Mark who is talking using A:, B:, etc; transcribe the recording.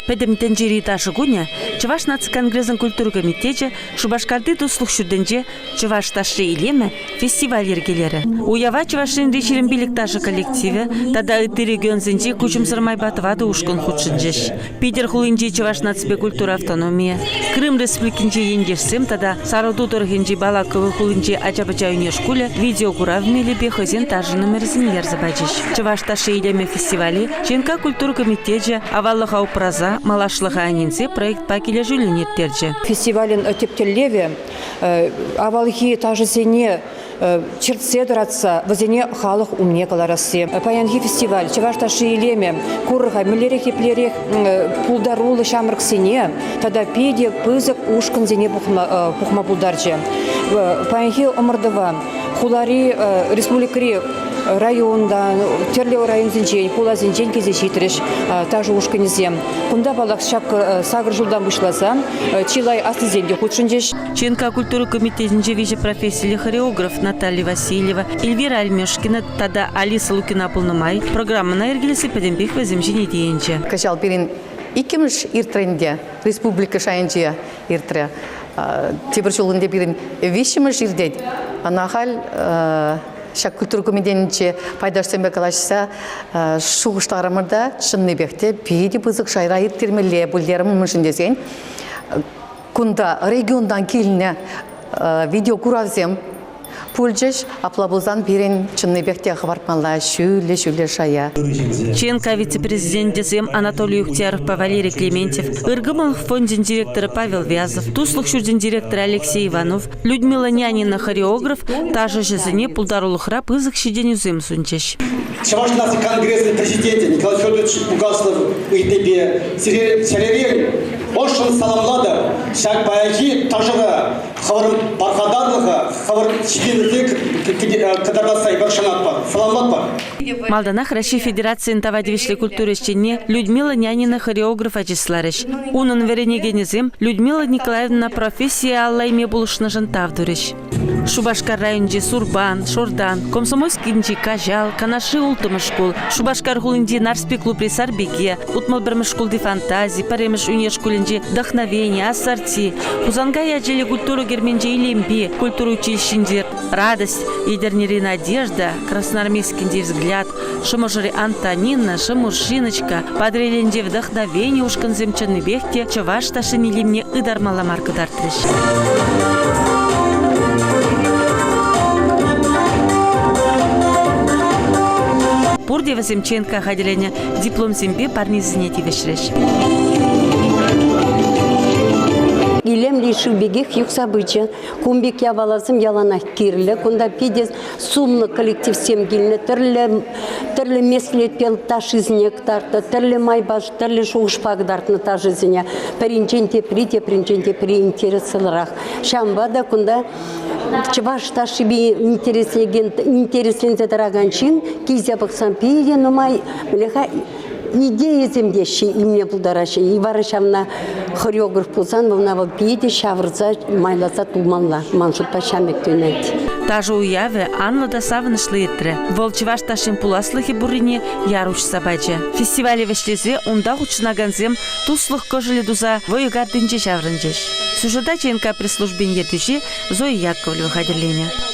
A: Пӗтӗм тӗнчери ташӑ кунӗ Чӑваш наци конгресӗн культура комитечӗ Шупашкарти Туслӑх ҫуртӗнче Чӑваш ташши илемӗ фестиваль йӗркелерӗ. Уява Чӑваш Енри 25 ташӑ коллективӗ тата ытти регионсенчи куҫӑмсӑр майпа тӑватӑ ушкӑн хутшӑнчӗҫ. Питӗр хулинчи Чӑваш наципе культура автономийӗ, Крым Республикинчи ентешсем тата Сарӑту тӑрӑхӗнчи Балаково хулинчи ача-пӑча ӳнер шкулӗ видеокурав мелӗпе хӑйсен ташӑ номерӗсене ярса пачӗҫ. Чӑваш ташши илемӗ фестивале ЧНК культура комитечӗ аваллӑха упраса малашлӑха ӗненсе проектпа килӗшӳллӗн ирттерчӗ.
B: Фестивалӗн тӗп тӗллевӗ авалхи ташӑсене чӗртсе тӑратса вӗсене халӑх умне кӑларасси. Паянхи фестиваль чӑваш ташши илемӗ кур-ха мӗнлерех еплерех пултаруллӑ ҫамрӑксене тата питӗ пысӑк ушкӑнсене пухма пултарчӗ. Паянхи ӑмӑртӑва хулари республикӑри районтан, тӗрлӗ районсенчен, хуласенчен килсе ҫитрӗҫ ташӑ ушкӑнӗсем. Кунта, паллах, ҫак сакӑр ҫултан пуҫласа чылай аслисем те хутшӑнчӗҫ.
A: ЧНК культура комитетӗнче виҫӗ профессиллӗ хореограф Наталья Васильева, Эльвира Альмешкина тата Алиса Лукина пулнӑ май программӑна йӗркелесси пӗтӗмпех вӗсем ҫине тиенчӗ.
C: Кӑҫал пирӗн иккӗмӗш иртрӗ ӗнтӗ, республика шайӗнче иртрӗ. Тепӗр ҫул ӗнтӗ пирӗн виҫҫӗмӗш иртет. Ӑна халь ҫак культура комитетӗнче пайташсемпе калаҫса шухӑшларӑмӑр та чӑннипех те питӗ пысӑк шайра ирттермелле пуль терӗм мӗншӗн тесен кунта регионтан килнӗ видеокуравсем пулчӗҫ. Апла пулсан пирӗн чӑннипех те хӑпартмалла ҫӳллӗ-ҫӳллӗ шая.
A: ЧНК вице-президенчӗсем Анатолий Ухтияровпа Валерий Клементьев, Ыркӑмӑлӑх фончӗн директорӗ Павел Вязов, Туслӑх ҫурчӗн директорӗ Алексей Иванов, Людмила Нянина хореограф ташӑҫӑсене пултарулӑхра пысӑк ҫитӗнӳсем сунчӗҫ.
D: Чӑваш наци конгресӗн президенчӗ Николай Федорович Угаслов ыйтнипе сире чӗререн ӑшшӑн саламлатӑп. Ҫак паянхи ташӑра хӑвӑрӑн пархатарлӑха, хӑвӑр ҫитӗнӗве кӑтартасса эпир шанатпӑр, саламлатпӑр.
A: Малтанах Раҫҫей Федерацийӗн тава тивӗҫлӗ культура ӗҫченне Людмила Нянина хореографа чысларӗҫ. Унӑн вӗренекенӗсем Людмила Николаевнӑна профессие алла илме пулӑшнӑшӑн тав турӗҫ. Шупашкар районӗнчи Сурпан, Шуртан, Комсомольскинчи Каҫал, Канашри улттӑмӗш шкул, Шупашкар хулинчи Нарспи клубри Сарпике, 61-мӗш шкулти Фантази, пӗрремӗш ӳнер шкулӗнчи Вдохновение, Ассорти, Хусанкай ячӗллӗ культура керменчи Илемпи, культура училищинчи Радость, Етӗрнери Надежда, Красноармейскинчи Взгляд, Шӑмӑршӑри Антонина, Шӑмӑршиночка, Патӑрьелӗнчи Вдохновение ушкӑнсем чӑннипех те чӑваш ташшин илемне ытармалла мар кӑтартрӗҫ. Пурте вӗсем ЧНК хатӗрленӗ дипломсемпе парнесене тивӗҫрӗҫ.
E: Илемлӗ шыв пекех юхса пычӗ. Кун пек япаласем яланах кирлӗ. Кунта питӗ сумлӑ коллективсем килнӗ, тӗрлӗ тӗрлӗ меслетпе ташшисене кӑтартнӑ, тӗрлӗ майпа, тӗрлӗ шухӑшпа кӑтартнӑ ташӑсене. Пӗринчен тепри, тепринчен тепри интереслӗрех. Ҫавӑнпа та кунта чӑваш ташшипе интересленекен, интересленсе тӑракан ҫын килсе пӑхсан питӗ нумай мӗнле-ха идейӑсем теҫҫӗ, илме пултараҫҫӗ. И вара ҫавна хореограф пулсан ӑна вӑл питӗ ҫавӑрса майласа тумалла. Ман шутпа ҫам пек туйӑнать.
A: Ташӑ уявӗ анлӑ та савӑнӑҫлӑ иртрӗ. Вӑл чӑваш ташшин пуласлӑхӗ пуррине яр уҫса пачӗ. Фестивале вӗҫлесе унта хутшӑнакансем туслӑх кӑшӑлӗ туса вӑйӑ картинче ҫаврӑнчӗҫ. Сюжета ЧНК пресс-службин ертӳҫи Зоя Яковлева хатӗрленӗ.